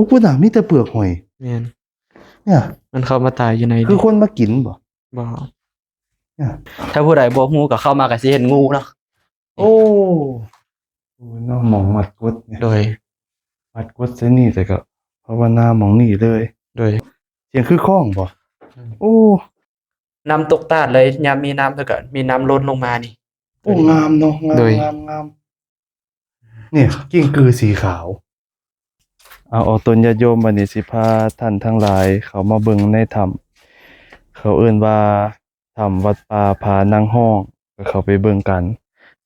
ໂອ້ ພຸ້ນນະ ມີແຕ່ເປືອກຫອຍ. ແມ່ນ. ເນຍ ມັນເຂົ້າມາຕາຍຢູ່ໃນ ຄືຄົນມາກິນບໍ່? ບໍ່. ເນຍ ຖ້າຜູ້ໃດບໍ່ຮູ້ກໍເຂົ້າມາກໍຊິເຫັນງູເນາະ. ໂອ້ ໂອ້ຍເນາະ ໝ່ອງມັດກົດນີ້. ໂດຍ. ມັດກົດໃສ່ນີ້ ແຕ່ກໍພາວະນາໝ່ອງນີ້ເລີຍ. ໂດຍ. ສຽງຄືຄ້ອງບໍ່? ອືມ. ໂອ້ ນ້ຳຕົກຕາດເລີຍ ຍາມມີນ້ຳ ແລ້ວກໍມີນ້ຳລົ້ນລົງມານີ້. ໂອ້ ງາມເນາະ ງາມ ໂດຍ ງາມ ງາມ. ນີ້ ກິ່ງກື່ສີຂາວ. ເອົາ ອອກຕົນຍາດໂຍມ ບັດນີ້ຊິພາທ່ານທັງຫຼາຍເຂົ້າມາເບິ່ງໃນຖ້ຳ ເຂົາເອີ້ນວ່າຖ້ຳວັດປ່າຜານາງຮ້ອງ ກໍເຂົ້າໄປເບິ່ງກັນ.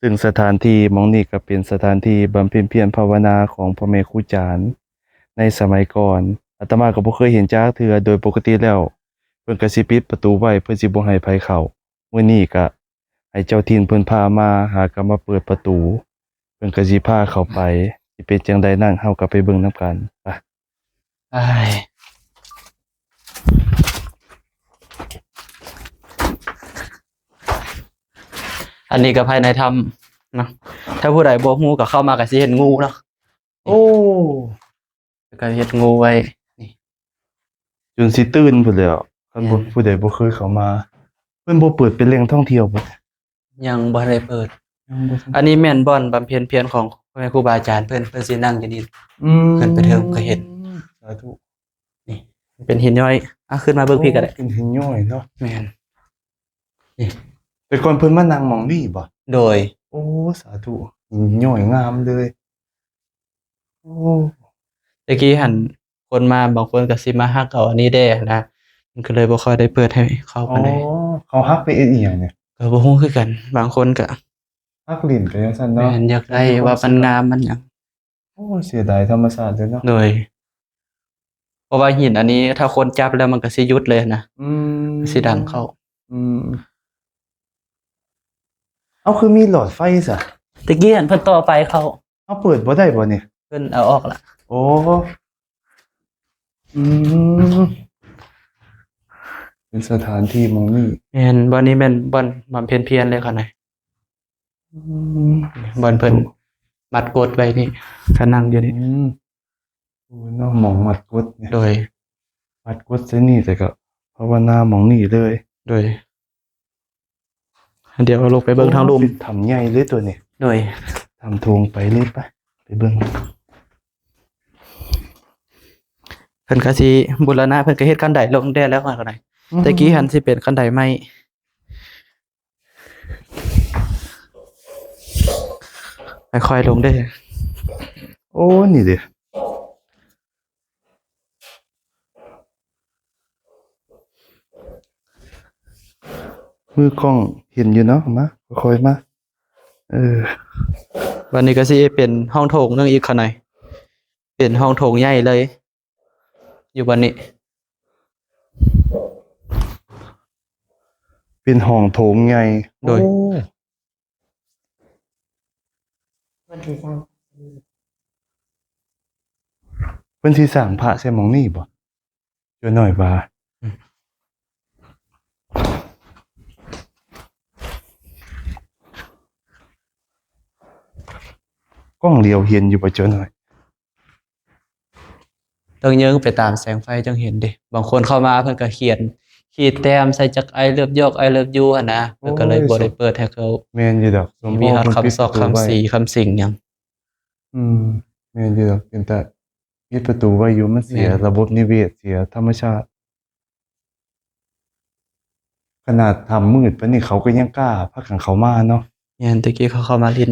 ຊຶ່ງສະຖານທີ່ໝ່ອງນີ້ກໍເປັນສະຖານທີ່ບຳເພັນພຽນພາວະນາຂອງພໍ່ແມ່ຄູຈານໃນສະໄໝກ່ອນ. ອາດຕະມາກໍບໍ່ເຄີຍເຫັນຈັກເທື່ອ, ໂດຍປົກກະຕິແລ້ວເພິ່ນກໍຊິປິດປະຕູໄວ້ ເພິ່ນຊິບໍ່ໃຫ້ໃຜເຂົ້າ. ມື້ນີ້ກະໃຫ້ເຈົ້າຖິ່ນເພິ່ນພາມາ ຫາກະມາເປີດປະຕູ ເພິ່ນກະຊິພາເຂົ້າໄປ. ຊິເປັນຈັ່ງໃດນັ້ນ ເຮົາກະໄປເບິ່ງນຳກັນ. ໄປ. ອັນນີ້ກະພາຍໃນຖ້ຳເນາະ. ຖ້າຜູ້ໃດບໍ່ຮູ້ກະເຂົ້າມາກະຊິເຫັນງູເນາະ. ໂອ້ ແລ້ວກໍເຮັດງູໄວ້ນີ້ ຈົນຊິຕື່ນພຸ້ນແຫຼ້ວ. ຄັນບໍ່ ແມ່ນ ຜູ້ໃດບໍ່ເຄີຍເຂົ້າມາ. ເພິ່ນບໍ່ເປີດເປັນແຫຼ່ງທ່ອງທ່ຽວບໍ່? ຍັງບໍ່ໄດ້ເປີດ. ຍັງບໍ່ທັນ. ອັນນີ້ແມ່ນບ່ອນບຳເພັນພຽນຂອງພໍ່ແມ່ຄູບາອາຈານເພິ່ນ, ເພິ່ນຊິນັ່ງຢູ່ນີ້. ອືມ. ຂຶ້ນໄປເທິງກໍເຫັນ. ສາທຸ. ນີ້ເປັນຫີນຍ້ອຍ. ອ່ະ ຂຶ້ນມາເບິ່ງພີ້ກໍໄດ້. ໂອ້ ເປັນຫີນຍ້ອຍເນາະ. ແມ່ນ. ນີ້ ແຕ່ກ່ອນເພິ່ນມານັ່ງໝ່ອງນີ້ບໍ່? ໂດຍ. ໂອ້ ສາທຸ. ຫີນຍ້ອຍງາມເລີຍ. ໂອ້ ແຕ່ກີ້ຫັ້ນ ຄົນມາບາງຄົນກໍຊິມາຮັກເອົາອັນນີ້ແດ່ນະ, ມັນກໍເລີຍບໍ່ຄ່ອຍໄດ້ເປີດໃຫ້ເຂົ້າປານໃດ. ອໍ ເຂົາຮັກໄປເຮັດອີ່ຫຍັງນີ້? ກໍບໍ່ຮູ້ຄືກັນ. ບາງຄົນກໍຮັກຫຼິ້ນໄປຈັ່ງຊັ້ນເນາະ. ແມ່ນ, ຢາກໄດ້ວ່າມັນງາມມັນຫຍັງ. ໂອ້ ເສຍດາຍທຳມະຊາດເດ້ເນາະ. ໂດຍ. ເພາະວ່າຫີນອັນນີ້ ຖ້າຄົນຈັບແລ້ວມັນກໍຊິຢຸດເລີຍນະ. ອືມ. ຊິດັງເຂົ້າ. ອືມ. ເອົາ ຄືມີຫຼອດໄຟຊະ? ຕະກີ້ຫັ້ນເພິ່ນຕໍ່ໄຟເຂົ້າ. ເຮົາເປີດບໍ່ໄດ້ບໍ່ນີ້? ເພິ່ນເອົາອອກລະ. ໂອ້ ອືມ ເປັນສະຖານທີ່ໝ່ອງນີ້. ແມ່ນ, ບ່ອນນີ້ແມ່ນບ່ອນບຳເພັນພຽນເລີຍຂ້ານ້ອຍ. ອືມ ບ່ອນເພິ່ນມັດກົດໄວ້ນີ້ ກໍນັ່ງຢູ່ນີ້. ອືມ ໂອ້ຍເນາະ ໝ່ອງມັດກົດນີ້. ໂດຍ. ມັດກົດໃສ່ນີ້ ແລ້ວກໍພາວະນາໝ່ອງນີ້ເລີຍ. ໂດຍ. ດຽວເຮົາລົງໄປເບິ່ງທາງລຸ່ມ. ໂອ້ ເປັນຖ້ຳໃຫຍ່ເລີຍຕົວນີ້. ໂດຍ. ຖ້ຳໂຖງໄປເລີຍ ໄປ ໄປເບິ່ງ. ເພິ່ນກໍຊິບູລະນະ, ເພິ່ນກໍເຮັດຄັນໄດລົງແດ່ແລ້ວ. ອືມ. ແຕ່ກີ້ຫັ້ນຊິເປັນຄັນໄດໄມ້. ຄ່ອຍໆລົງເດີ້. ໂອ້ ນີ້ເດ້. ມືກ້ອງເຫັນຢູ່ເນາະ, ມາ ຄ່ອຍໆມາ. ເອີ ບັດນີ້ກໍຊິເປັນຫ້ອງໂຖງໜຶ່ງອີກຂ້ານ້ອຍ, ເປັນຫ້ອງໂຖງໃຫຍ່ເລີຍ ຢູ່ບັດນີ້. ເປັນຫ້ອງໂຖງໃຫຍ່. ໂດຍ. ໂອ້ ເພິ່ນຊິສ້າງ ເພິ່ນຊິສ້າງພະໃສ່ໝ່ອງນີ້ບໍ່? ເຈົ້ານ້ອຍວ່າ. ອືມ. ກ້ອງຫຼຽວເຫັນຢູ່ບໍ່ເຈົ້ານ້ອຍ? ຕ້ອງເຍີງໄປຕາມແສງໄຟຈັ່ງເຫັນເດ້. ບາງຄົນເຂົ້າມາເພິ່ນກໍຂຽນ ຂີດແຕ້ມໃສ່ຈັກ I love you, I love you ຫັ້ນນະ. ເພິ່ນກໍເລີຍບໍ່ໄດ້ເປີດໃຫ້ເຂົາ. ແມ່ນຢູ່ດອກ. ມີຮອດຄຳຊອກຄຳສີຄຳສິງຫຍັງ. ອືມ ແມ່ນຢູ່ດອກ. ເປັນຕາ ປິດປະຕູໄວ້ຢູ່, ມັນເສຍ ແມ່ນ ລະບົບນິເວດ, ເສຍທຳມະຊາດ. ຂະໜາດຖ້ຳມືດປານນີ້ ເຂົາກໍຍັງກ້າພາກັນເຂົ້າມາເນາະ. ແມ່ນ, ແຕ່ກີ້ເຂົາເຂົ້າມາຫຼິ້ນ.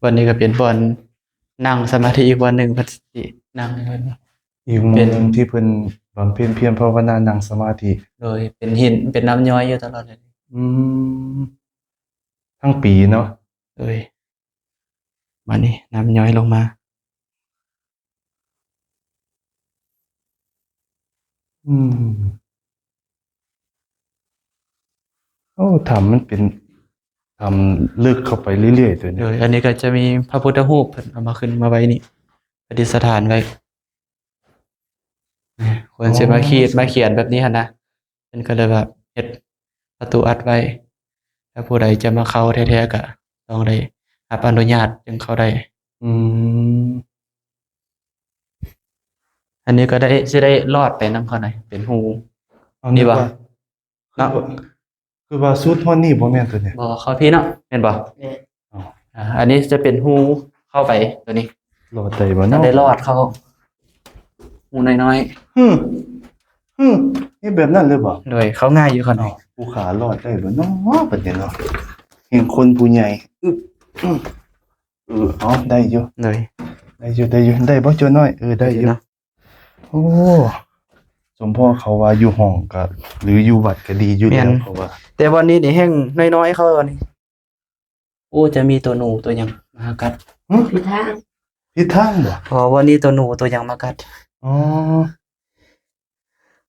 ບ່ອນນີ້ກໍເປັນບ່ອນນັ່ງສະມາທິອີກບ່ອນໜຶ່ງ, ເພິ່ນຊິນັ່ງ ອີກໝ່ອງໜຶ່ງທີ່ເພິ່ນບຳເພັນພຽນພາວະນານັ່ງສະມາທິ. ໂດຍ ເປັນຫີນ ເປັນນ້ຳຍ້ອຍຢູ່ຕະຫຼອດເລີຍ. ອືມ ທັງປີເນາະ. ໂດຍ ບາດນີ້ນ້ຳຍ້ອຍລົງມາ. ອືມ ໂອ້ ຖ້ຳມັນເປັນຖ້ຳເລິກເຂົ້າໄປເລື້ອຍໆ ຕົວນີ້. ໂດຍ ອັນນີ້ກໍຈະມີພະພຸດທະຮູບ ເພິ່ນເອົາມາຂຶ້ນມາໄວ້ນີ້ ປະດິດສະຖານໄວ້. ຄວນຊິມາຂີດ ໂອ້ ມາຂຽນແບບນີ້ຫັ້ນນະ, ເພິ່ນກໍເລີຍແບບເຮັດປະຕູອັດໄວ້. ຖ້າຜູ້ໃດຈະມາເຂົ້າແທ້ໆ ກໍຕ້ອງໄດ້ຮັບອະນຸຍາດຈຶ່ງເຂົ້າໄດ້. ອືມ ອັນນີ້ກໍໄດ້ ຊິໄດ້ລອດໄປນຳເຂົາໜ້ອຍ ເປັນຮູ ເອົາ ນີ້ ນີ້ ວ່າ ເນາະ ຄືວ່າ ຄືວ່າສຸດຮອດນີ້ບໍ່ແມ່ນຕົວນີ້? ບໍ່ ເຂົ້າພີ້ເນາະ ແມ່ນບໍ່? ແມ່ນ. ອໍ ອ່າ ອັນນີ້ຈະເປັນຮູເຂົ້າໄປຕົວນີ້ ລອດໄດ້ບໍ່ເນາະ? ໄດ້ລອດເຂົ້າຮູນ້ອຍໆ. ຫື ຫື ເຮັດແບບນັ້ນເລີຍບໍ່? ໂດຍ ເຂົ້າງ່າຍຢູ່ຂະນ້ອຍ. ເອົາ ຜູ້ຂ້າລອດໄດ້ບໍ່ເນາະບັດນີ້ເນາະ? ເຫັນຄົນຜູ້ໃຫຍ່ ອຶບ ອື ເອີ ເອົາ ໄດ້ຢູ່ ໂດຍ ໄດ້ຢູ່ ໄດ້ຢູ່ ໄດ້ບໍ່ ຈົວນ້ອຍ? ເອີ ໄດ້ຢູ່ ໄດ້ຢູ່ເນາະ. ໂອ້ ສົມພໍເຂົາວ່າຢູ່ຫ້ອງກະ ຫຼືຢູ່ວັດກະດີຢູ່ແລ້ວ ແມ່ນ ເຂົາວ່າ ແຕ່ບ່ອນນີ້ນີ້ແຮ່ງນ້ອຍໆ ເຂົາວ່ານີ້. ໂອ້ ຈະມີໂຕໜູໂຕຫຍັງມາກັດ. ຫຶ? ຜິດທາງ ຜິດທາງບໍ່? ເພາະວ່ານີ້ໂຕໜູໂຕຫຍັງມາກັດ.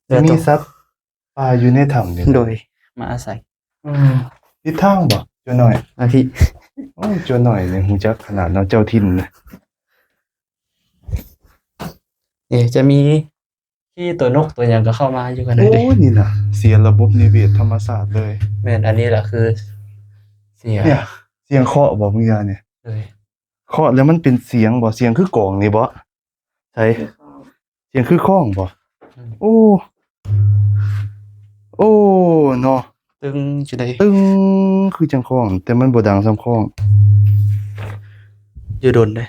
ອໍ ຈະມີສັດປ່າຢູ່ໃນຖ້ຳນີ້ ໂດຍ ມາອາໄສ. ອືມ ຜິດທາງບໍ່ ຈົວນ້ອຍ? ມາພີ້. ໂອ້ຍ ຈົວນ້ອຍນີ້ຮູ້ຈັກຂະໜາດເນາະ ເຈົ້າຖິ່ນນະ. ເອີ ຈະມີຂີ້ຕົວນົກຕົວຫຍັງກໍເຂົ້າມາຢູ່ກັນ. ໂອ້ ນີ້ນະ ເສຍລະບົບນິເວດທຳມະຊາດເລີຍ. ແມ່ນ ອັນນີ້ລະຄືເສຍ ເນຍ ສຽງເຄາະບໍ່ ບາງຢ່າງນີ້? ເອີ ເຄາະແລ້ວມັນເປັນສຽງບໍ່? ສຽງຄືກອງນີ້ບໍ່? ໃສ? ສຽງຄືຄ້ອງບໍ່? ອືມ ໂອ້ ໂອ້ ເນາະ ຕຶງ ຊິໄດ້ຕຶງ ຄືຈັ່ງຄ້ອງ ແຕ່ມັນບໍ່ດັງສ່ຳຄ້ອງ. ຢູ່ດົນເດ້.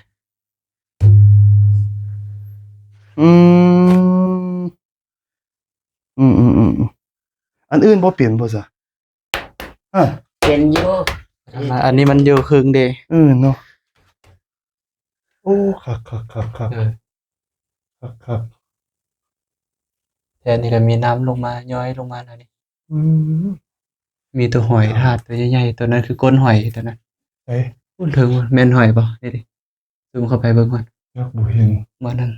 ອືມ ອືມໆໆ ອັນອື່ນບໍ່ເປັນບໍ່ຊະ? ຮະ ເປັນຢູ່ ອັນນີ້ມັນຢູ່ເຄິ່ງເດ້. ເອີເນາະ ໂອ້ ຄັກໆໆໆ ເອີ ຄັກໆ. ແຖວນີ້ກໍມີນ້ຳລົງມາ ຍ້ອຍລົງມາແນວນີ້. ອືມ ມີຕົວຫອຍທາດຕົວໃຫຍ່ໆ ຕົວນັ້ນຄືກົ້ນຫອຍຕົວນັ້ນ. ເອີ ພຸ້ນເທິງ ແມ່ນຫອຍບໍ່? ນີ້ເດ້ ຊູມເຂົ້າໄປເບິ່ງກ່ອນ. ຍັງບໍ່ເຫັນ ບໍ່ນັ້ນ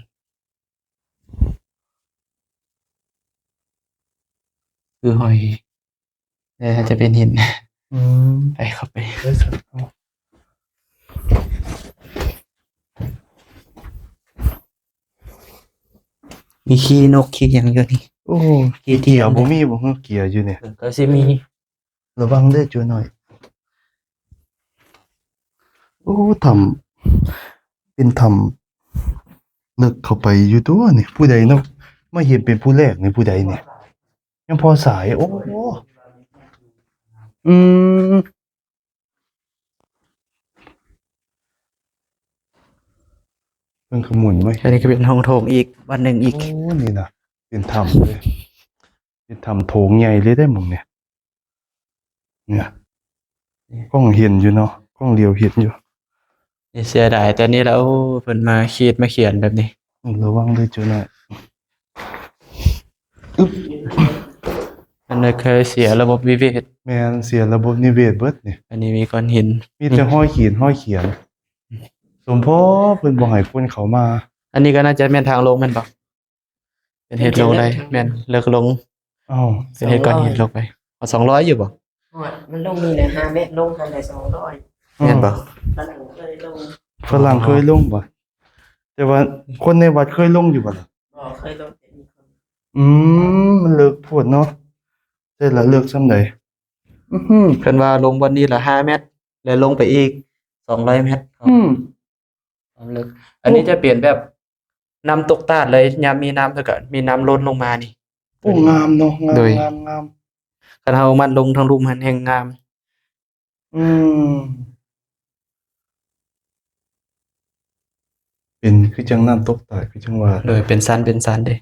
ຄືຫອຍ ແຕ່ອາດຈະເປັນຫີນ. ອືມ ໄປ ເຂົ້າໄປ ໄປຊັ້ນ ເອົາ. ມີຂີ້ນົກຂີ້ຫຍັງຢູ່ນີ້. ໂອ້ ຂີ້ເຕຍ ເກຍບໍ່ມີບໍ່? ເກຍຢູ່ນີ້ ເອີ ກໍຊິມີ. ລະວັງເດີໂຈນ້ອຍ. ໂອ້ ຖ້ຳ ເປັນຖ້ຳເລິກເຂົ້າໄປຢູ່ຕົວະນີ້. ຜູ້ໃດເນາະ ມາເຫັນເປັນຜູ້ແລກນີ້ ຜູ້ໃດນີ້? ຍາມພໍ່ສາຍ. ໂອ້ ອືມ ເບິ່ງຂະໝຸນໄວ້. ອັນນີ້ກໍເປັນຫ້ອງໂຖງອີກ ວັດໜຶ່ງອີກ. ໂອ້ ນີ້ນະ ເປັນຖ້ຳເລີຍ ເປັນຖ້ຳໂຖງໃຫຍ່ເລີຍເດ້ໝ່ອງນີ້. ເນຍ ກ້ອງເຫັນຢູ່ເນາະ ກ້ອງຫຼຽວເຫັນຢູ່. ນີ້ເສຍດາຍ ແຕ່ນີ້ລະ ໂອ້ ເພິ່ນມາຂີດມາຂຽນແບບນີ້. ລະວັງເດີໂຈນ້ອຍ. ອຶບ ອັນນັ້ນເຄີຍເສຍລະບົບນິເວດ. ແມ່ນ ເສຍລະບົບນິເວດເບິດນີ້. ອັນນີ້ມີກ້ອນຫີນ ມີແຕ່ຮອຍຂີນ ຮອຍຂຽນ. ສົມພໍເພິ່ນບໍ່ໃຫ້ຄົນເຂົ້າມາ. ອັນນີ້ກໍໜ້າຈະແມ່ນທາງລົງແມ່ນບໍ່? ເປັນເຮັດລົງໄດ້. ເປັນເຮັດເລິກ ແມ່ນ ເລິກລົງ. ເອົ້າ ເປັນເຮັດກ້ອນຫີນລົງໄປ. ເອົາ ສອງຮ້ອຍຢູ່ບໍ່? ຮອດ ມັນລົງນີ້ແຫຼະ ຫ້າແມັດ ລົງຫັ້ນໄດ້ສອງຮ້ອຍ. ແມ່ນບໍ່? ຝຣັ່ງເຄີຍລົງ ຝຣັ່ງເຄີຍລົງບໍ່? ແຕ່ວ່າຄົນໃນວັດເຄີຍລົງຢູ່ບໍ່ລະ? ບໍ່ເຄີຍລົງ. ອືມ ມັນເລິກໂພດເນາະ. ແຕ່ລະເລິກສ່ຳໃດ? ອື ເພິ່ນວ່າລົງບ່ອນນີ້ລະຫ້າແມັດ ແລະ ລົງໄປອີກສອງຮ້ອຍແມັດ. ອືມ ຄວາມເລິກ. ອັນນີ້ຈະເປັນແບບນ້ຳຕົກຕາດເລີຍ ຍາມມີນ້ຳ ແລ້ວກໍມີນ້ຳລົ້ນລົງມານີ້. ໂອ້ ງາມເນາະ ງາມ ໂດຍ ງາມ ງາມ. ຄັນເຮົາມັດລົງທາງລຸ່ມຫັ້ນແຮ່ງງາມ. ອືມ ເປັນຄືຈັ່ງນ້ຳຕົກຕາດ ຄືຈັ່ງວ່າ. ໂດຍ ເປັນຊັ້ນເປັນຊັ້ນເດ້.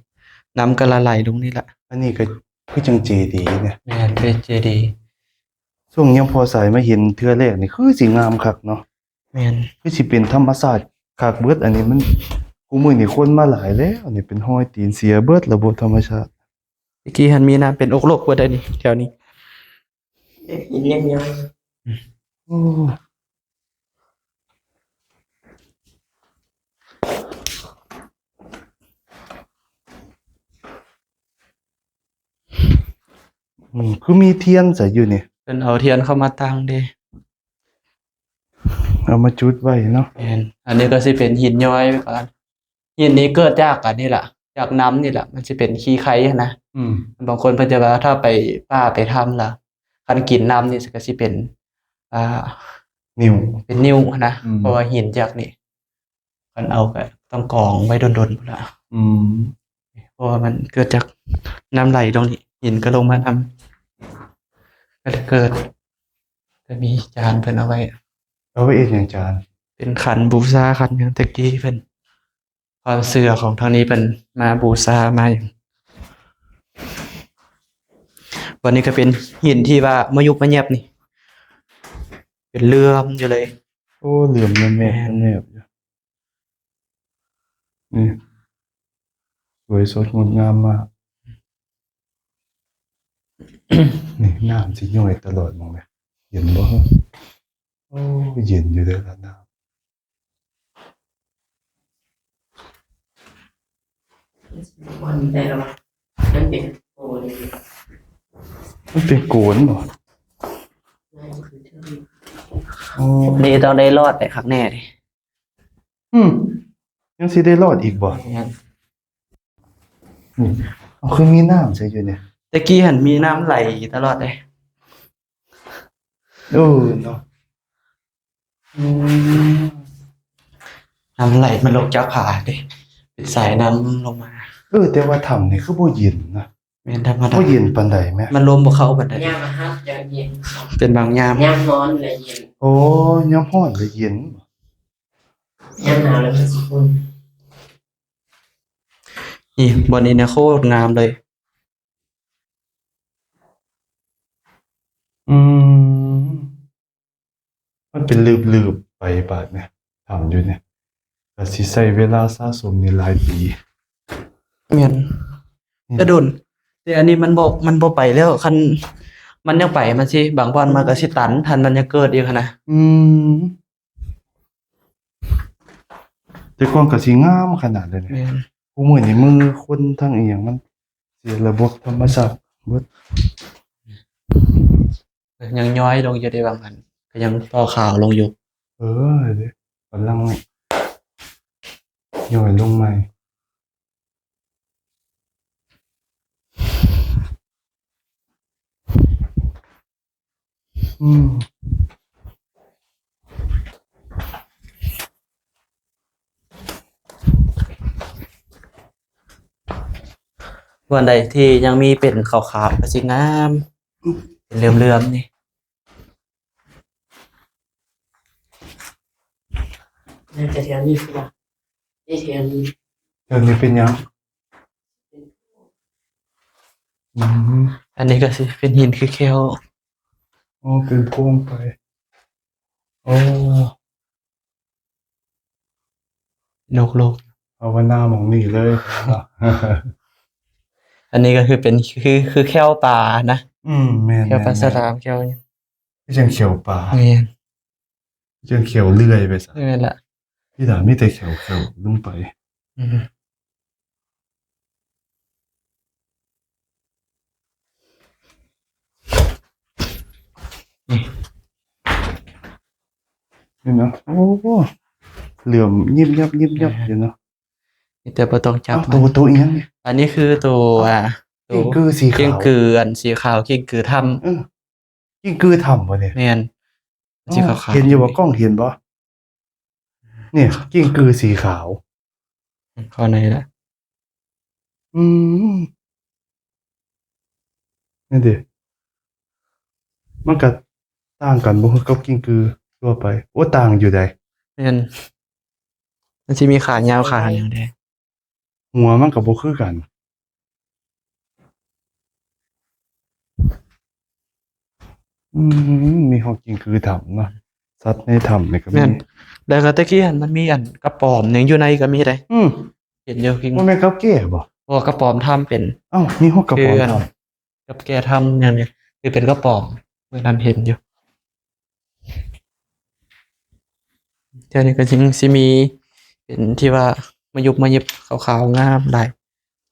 ນ້ຳກໍລະໄຫຼລົງນີ້ລະ. ອັນນີ້ກໍຄືຈັ່ງເຈດີເນາະ. ແມ່ນ ເປັນເຈດີ. ຊ່ວງຍາມພໍ່ສາຍມາເຫັນເທື່ອແລກນີ້ ຄືຊິງາມຄັກເນາະ. ແມ່ນ ຄືຊິເປັນທຳມະຊາດຄັກເບິດ. ອັນນີ້ມັນ ຄູ່ມື້ນີ້ຄົນມາຫຼາຍແລ້ວ ນີ້ເປັນຮອຍຕີນເສຍເບິດລະບົບທຳມະຊາດ. ຕະກີ້ຫັ້ນມີນ້ຳເປັນອົກໂລກເບິດໄດ໋ນີ້ ແຖວນີ້. ເປັນຫຍັງຍັງ ໂອ້ ອືມ ຄືມີທຽນໃສ່ຢູ່ນີ້. ເພິ່ນເອົາທຽນເຂົ້າມາຕັ້ງເດ້. ເອົາມາຈຸດໄວ້ເນາະ. ແມ່ນ ອັນນີ້ກໍຊິເປັນຫີນຍ້ອຍ. ຫີນນີ້ເກີດຈາກອັນນີ້ລະ ຈາກນ້ຳນີ້ລະ ມັນຊິເປັນຂີ້ໄຄຫັ້ນນະ. ອືມ ບາງຄົນເພິ່ນຈະວ່າຖ້າໄປປ່າໄປຖ້ຳລະ ຄັນກິນນ້ຳນີ້ກໍຊິເປັນ ອ່າ ນິ້ວ ເປັນນິ້ວຫັ້ນນະ ອືມ ເພາະວ່າຫີນຈາກນີ້ ຄັນເອົາກໍຕ້ອງກອງໄວ້ດົນໆພຸ້ນລະ ອືມ ເພາະວ່າມັນເກີດຈາກນ້ຳໄຫຼລົງນີ້ ຫີນກໍລົງມານຳ ກໍເລີຍເກີດ ກໍມີຈານເພິ່ນເອົາໄວ້ ເອົາໄວ້ເຮັດຫຍັງຈານ? ເປັນຂັນບູຊາຂັນຫຍັງແຕ່ກີ້ເພິ່ນ ຄວາມເຊື່ອຂອງທາງນີ້ເພິ່ນມາບູຊາມາຫຍັງ ວັນນີ້ກໍເປັນຫີນທີ່ວ່າມາຍຸບມາແຍບນີ້ ເປັນເຫຼື້ອມຢູ່ເລີຍ ໂອ້ ເຫຼື້ອມແນບໆ ແນບໆຢູ່ ນີ້ ສວຍສົດງົດງາມມາກ ນີ້ນ້ຳຊິຍ້ອຍຕະຫຼອດໝ່ອງເລີຍ ເຫັນບໍ່? ໂອ້ ເຢັນຢູ່ເດີລະນ້ຳ ມັນເປັນໂກນບໍ່? ໂອ້ ນີ້ຕ້ອງໄດ້ລອດໄປຄັກແນ່ເດ. ອືມ ຍັງຊິໄດ້ລອດອີກບໍ່? ແມ່ນ ນີ້ ເອົາ ຄືມີນ້ຳໃສ່ຢູ່ນີ້ ແຕ່ກີ້ຫັ້ນມີນ້ຳໄຫຼຕະຫຼອດເດ້. ເອີ ເນາະ ອືມ ນ້ຳໄຫຼມັນລົງຈາກຜາເດ້ ເປັນສາຍນ້ຳລົງມາ. ເອີ ແຕ່ວ່າຖ້ຳນີ້ຄືບໍ່ເຢັນນະ. ແມ່ນ ທຳມະດາ ບໍ່ເຢັນປານໃດແມະ ມັນລົມບໍ່ເຂົ້າປານໃດ ຍາມຮ້ອນຈະເຢັນ ເປັນບາງຍາມ ຍາມຮ້ອນລະເຢັນ. ໂອ້ ຍາມຮ້ອນລະເຢັນ ຍາມໜາວລະມັນຊິອຸ່ນ. ນີ້ ບ່ອນນີ້ນະ ໂຄດງາມເລີຍ. ອືມ ມັນເປັນລືບໆໄປບາດນີ້ ຖ້ຳຢູ່ນີ້ ກໍຊິໃຊ້ເວລາສະສົມນີ້ຫຼາຍປີ. ແມ່ນ ອືມ ແຕ່ດົນ ແຕ່ອັນນີ້ມັນບໍ່ ມັນບໍ່ໄປແລ້ວ ຄັນມັນຍັງໄປ ມັນຊິ ບາງບ່ອນມັນກໍຊິຕັນ ຖ້າມັນຍັງເກີດອີກຫັ້ນນະ. ອືມ ແຕ່ກ່ອນກໍຊິງາມຂະໜາດໃດນີ້. ແມ່ນ ຄູ່ມື້ນີ້ມືຄົນທັງອີ່ຫຍັງມັນເສຍລະບົບທຳມະຊາດເບິດ. ຍັງຍ້ອຍລົງຢູ່ເດ້ ບາງອັນກໍຍັງຕໍ່ຂາວລົງຢູ່. ເອີ ເດ້ ກຳລັງຍ້ອຍລົງໃໝ່. ອືມ ບ່ອນໃດທີ່ຍັງມີເປັນຂາວໆ ກໍຊິງາມ ເປັນເຫຼື້ອມໆນີ້. ໜ້າຈະແຖວນີ້ຄືວ່າ ນີ້ແຖວນີ້ ແຖວນີ້ເປັນຫຍັງ? ອືມ ອັນນີ້ກໍຊິເປັນຫີນຄືແຂ້ວ. ອໍ ເປັນໂພງໄປ. ໂອ້ ນົກໂລກ ພາວະນາໝ່ອງນີ້ເລີຍ. ອັນນີ້ກໍຄືເປັນ ຄື ຄືແຂ້ວປານະ. ອືມ ແມ່ນໆໆ ແຂ້ວປາສະຫຼາມ ແຂ້ວຫຍັງ ຄືຈັ່ງແຂ້ວປາ. ແມ່ນ ຈັ່ງແຂ້ວເລື່ອຍໄປຊະ. ແມ່ນລະ ທີ່ລາວມີແຕ່ແຂ້ວ ແຂ້ວລົງໄປ. ອືມ ນີ້ ນີ້ເນາະ ໂອ້ ເຫຼື້ອມຍິບຍັບ ຍິບຍັບຢູ່ເນາະ. ມີແຕ່ບໍ່ຕ້ອງຈັບ. ເອົ້າ ມັນ ໂຕ ໂຕອີຫຍັງນີ້? ອັນນີ້ຄືໂຕ ເອົ້າ ອ່າ ໂຕ ກິ້ງກືສີຂາວ ກິ້ງກືອັນສີຂາວ ກິ້ງກືຖ້ຳ. ເອີ ກິ້ງກືຖ້ຳບໍ່ນີ້? ແມ່ນ ເອົ້າ ສີຂາວໆ ເຫັນຢູ່ບໍ່? ກ້ອງເຫັນບໍ່? ນີ້ ກິ້ງກືສີຂາວ ເຂົ້າໃນລະ. ອືມ ນີ້ເດ ມັນກະຕ່າງກັນບໍ່ຄືກັບກິ້ງກືທົ່ວໄປ? ໂອ້ ຕ່າງຢູ່ໃດ໋. ແມ່ນ ມັນຊິມີຂາຍາວຂາຫຍັງແດ່. ຫົວມັນກໍບໍ່ຄືກັນ. ອືມ ມີຮອດກິ້ງກືຖ້ຳເນາະ ສັດໃນຖ້ຳນີ້ກໍມີ. ແມ່ນ ແລ້ວກໍແຕ່ກີ້ຫັ້ນມັນມີອັນກະປອມຫຍັງຢູ່ໃນກໍມີເດ້. ອືມ ເຫັນຢູ່ກິ້ງ ບໍ່ແມ່ນກັບແກ້ບໍ່? ບໍ່ ກະປອມຖ້ຳເປັນ. ເອົ້າ ມີຮອດກະປອມຖ້ຳ ກັບແກ້ຖ້ຳຫຍັງນີ້ ຄືເປັນກະປອມ ມື້ນັ້ນເຫັນຢູ່. ແຖວນີ້ກໍຍັງຊິມີເປັນທີ່ວ່າມາຍຸບມາຍິບຂາວໆງາມຫຼາຍ.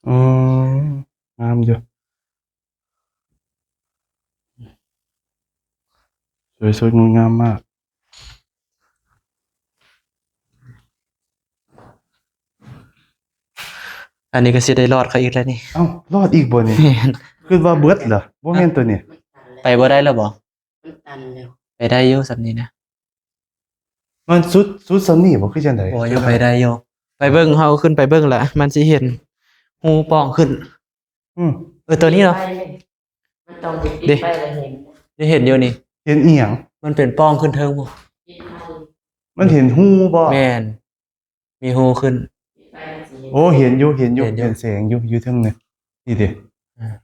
ອືມ ງາມຢູ່ ສວຍສົດງົດງາມມາກ. ອັນນີ້ກໍຊິໄດ້ລອດເຂົ້າອີກແລ້ວນີ້. ເອົ້າ ລອດອີກບໍ່ນີ້? ແມ່ນ ຄິດວ່າເບິດລະ ບໍ່ແມ່ນໂຕນີ້. ໄປບໍ່ໄດ້ແລ້ວບໍ່? ມັນຕັນແລ້ວ. ໄປໄດ້ຢູ່ສ່ຳນີ້ນະ. ມັນສຸດ ສຸດສ່ຳນີ້ບໍ່ ຄືຈັ່ງໃດ? ບໍ່ ຍັງໄປໄດ້ຢູ່. ໄປເບິ່ງ ເຮົາຂຶ້ນໄປເບິ່ງລະ ມັນຊິເຫັນຮູປ່ອງຂຶ້ນ. ອືມ ເອີ ຕົວນີ້ເນາະ. ໄປເລີຍ ມັນຕ້ອງໄປ ເດ້ ໄປລະເຫັນ. ໄດ້ເຫັນຢູ່ນີ້. ເຫັນອີ່ຫຍັງ? ມັນເປັນປ່ອງຂຶ້ນເທິງພຸ້ນ. ມັນເຫັນຮູບໍ່? ແມ່ນ. ມີຮູຂຶ້ນ. ໂອ້ ເຫັນຢູ່ ເຫັນຢູ່ ເຫັນຢູ່ ເຫັນແສງຢູ່ ຢູ່ເທິງນີ້. ນີ້ເດ້ ອ່າ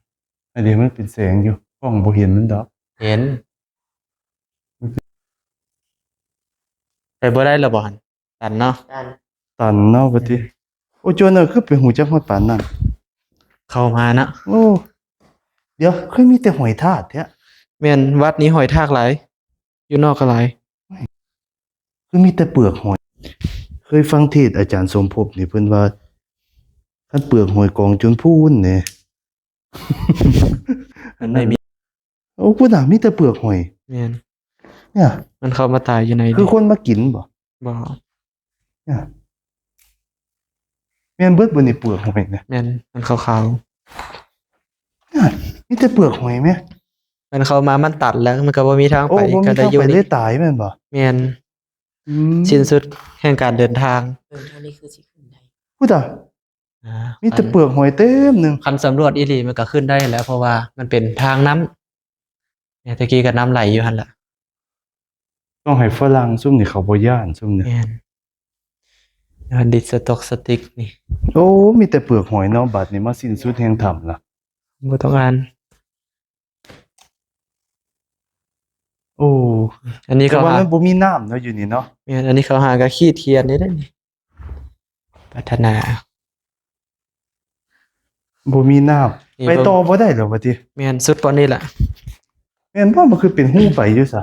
ອັນນີ້ມັນເປັນແສງຢູ່ ກ້ອງບໍ່ເຫັນມັນດອກ. ເຫັນ. ໄປບໍ່ໄດ້ແລ້ວບໍ່ຫັ້ນ? ຕັນເນາະ. ຕັນ ຕັນເນາະ ອືມ ບັດນີ້. ໂອ້ ໂຈນເອີຍ ຄືໄປຮູ້ຈັກຮອດປານນັ້ນ? ເຂົ້າມາເນາະ. ໂອ້ ດຽວ ຄືມີແຕ່ຫອຍທາກແທ້. ແມ່ນ ວັດນີ້ຫອຍທາກຫຼາຍ. ຢູ່ນອກກໍຫຼາຍ. ຄືມີແຕ່ເປືອກຫອຍ. ເຄີຍຟັງເທດອາຈານສົມພົບນີ້ ເພິ່ນວ່າ ຄັນເປືອກຫອຍກອງຈົນພຸ້ນເດ້. ອັນນັ້ນມີ. ໂອ້ ພຸ້ນນະ ມີແຕ່ເປືອກຫອຍ. ແມ່ນ. ເນຍ ມັນເຂົ້າມາຕາຍຢູ່ໃນ ຄືຄົນມາກິນບໍ່? ບໍ່. ເນຍ ແມ່ນເບິດບໍ່ນີ້ ເປືອກຫອຍນະ? ແມ່ນ ມັນຂາວໆ. ເນຍ ມີແຕ່ເປືອກຫອຍແມ. ມັນເຂົ້າມາ ມັນຕັນແລ້ວ ມັນກໍບໍ່ມີທາງໄປ. ໂອ້ ບໍ່ມີທາງໄປ ກໍໄດ້ຢູ່ນີ້ ເລີຍຕາຍແມ່ນບໍ່? ແມ່ນ. ອືມ ສິ້ນສຸດແຫ່ງການເດີນທາງ. ເອີ ທາງນີ້ຄືຊິຂຶ້ນໄດ້. ພຸ້ນນະ. ອ່າ ມີແຕ່ເປືອກຫອຍເຕັມໜຶ່ງ. ຄັນສຳຫຼວດອີ່ຫຼີມັນກໍຂຶ້ນໄດ້ແຫຼະ ເພາະວ່າມັນເປັນທາງນ້ຳ. ແມ່ນ ແຕ່ກີ້ກໍນ້ຳໄຫຼຢູ່ຫັ້ນລະ. ຕ້ອງໃຫ້ຝຣັ່ງຊຸມນີ້ເຂົາບໍ່ຢ້ານ ຊຸມນີ້. ແມ່ນ. ດິນສະຕົກສະຕິກນີ້. ໂອ້ ມີແຕ່ເປືອກຫອຍເນາະ. ບັດນີ້ມາສິ້ນສຸດແຫ່ງຖ້ຳລະ. ບໍ່ຕ້ອງອ່ານ. ໂອ້ ອັນນີ້ເຂົາ ແຕ່ວ່າມັນບໍ່ມີນ້ຳເນາະ ຢູ່ນີ້ເນາະ. ແມ່ນ. ອັນນີ້ເຂົາຫາກໍຂີດຂຽນໄດ້ເດ້ນີ້. ພັດທະນາ ບໍ່ມີນ້ຳ ນີ້ ໄປຕໍ່ບໍ່ໄດ້ແລ້ວວ່າຕິ? ແມ່ນ ສຸດປານນີ້ລະ. ແມ່ນບໍ່? ມັນຄືເປັນຮູໄປຢູ່ຊະ.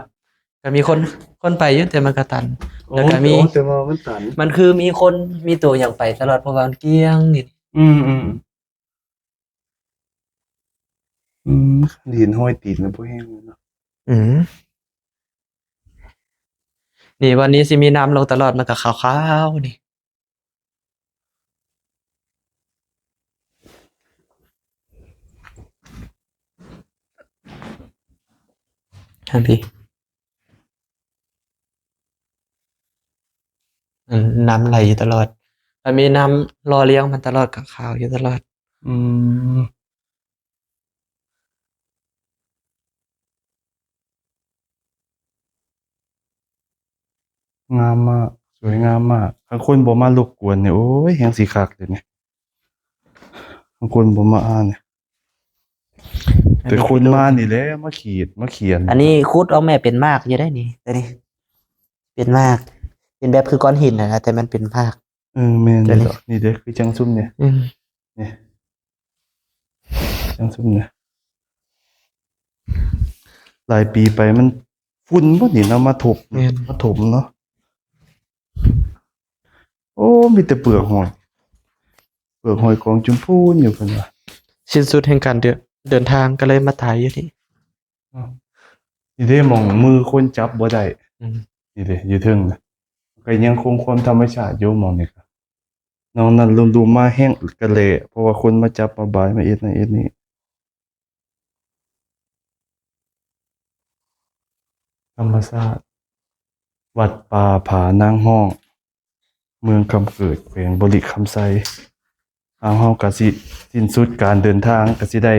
ກໍມີຄົນ ຄົນໄປຢູ່ ແຕ່ມັນກໍຕັນ. ໂອ້ ແລ້ວກໍມີ ໂອ້ ແຕ່ວ່າມັນຕັນ. ມັນຄືມີຄົນ ມີໂຕຫຍັງໄປຕະຫຼອດ ເພາະວ່າມັນກ້ຽງນີ້. ອືມໆ. ອືມ ເຫັນຮອຍຕີນແລ້ວບໍ່ແຮງເລີຍເນາະ. ອືມ ນີ້ວັນນີ້ຊິມີນ້ຳລົງຕະຫຼອດ ມັນກໍຂາວໆນີ້. ຫັ້ນຕິ. ອືມ ນ້ຳໄຫຼຢູ່ຕະຫຼອດ ມັນມີນ້ຳຫຼໍ່ລ້ຽງມັນຕະຫຼອດ ກໍຂາວຢູ່ຕະຫຼອດ. ອືມ ງາມມາກ ສວຍງາມມາກ. ຄັນຄົນບໍ່ມາລົບກວນນີ້ ໂອ້ຍ ແຮງຊິຄັກເດນີ້. ບາງຄົນບໍ່ມາອ່ານ ແຕ່ຄົນມານີ້ແຫຼະ ມາຂີດ ມາຂຽນ. ອັນນີ້ຂຸດອອກແມ່ເປັນໝາກຢູ່ໄດ໋ນີ້ ຕົວນີ້ເປັນໝາກ ເປັນແບບຄືກ້ອນຫີນຫັ້ນນະ ແຕ່ມັນເປັນໝາກ. ເອີ ແມ່ນ ຕົວນີ້ ນີ້ເດ້ ຄືຈັ່ງຊຸມນີ້. ອືມ ນີ້ ຈັ່ງຊຸມນີ້ ຫຼາຍປີໄປມັນຝຸ່ນບໍ່ນີ້ເນາະ ມາທົບ ແມ່ນ ມາຖົມເນາະ. ໂອ້ ມີແຕ່ເປືອກຫອຍ ເປືອກຫອຍກອງຈຸມພູນຢູ່ ເພິ່ນວ່າ. ສິ້ນສຸດແຫ່ງການເດີນ ເດີນທາງ ກໍເລີຍມາຕາຍຢູ່ນີ້. ນີ້ເດ້ ໝ່ອງມືຄົນຈັບບໍ່ໄດ້. ອືມ ນີ້ເດ້ ຢູ່ເທິງນະ ກໍຍັງຄົງຄວາມທຳມະຊາດຢູ່ໝ່ອງນີ້. ນອກນັ້ນລຸ່ມໆມາແຫ້ງກະແຫຼະ ເພາະວ່າຄົນມາຈັບມາບາຍ ມາເຮັດນັ້ນເຮັດນີ້. ທຳມະຊາດ ວັດປ່າຜານາງຮ້ອງ ເມືອງຄຳເກີດ ແຂວງບໍລິຄຳໄຊ. ທາງເຮົາກະຊິສິ້ນສຸດການເດີນທາງ ກະຊິໄດ້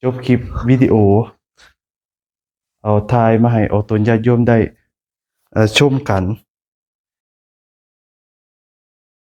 ຈົບຄລິບວິດີໂອ ເອົາຖ່າຍມາໃຫ້ອອກຕົນຍາດໂຍມໄດ້ ເອີ ຊົມກັນ.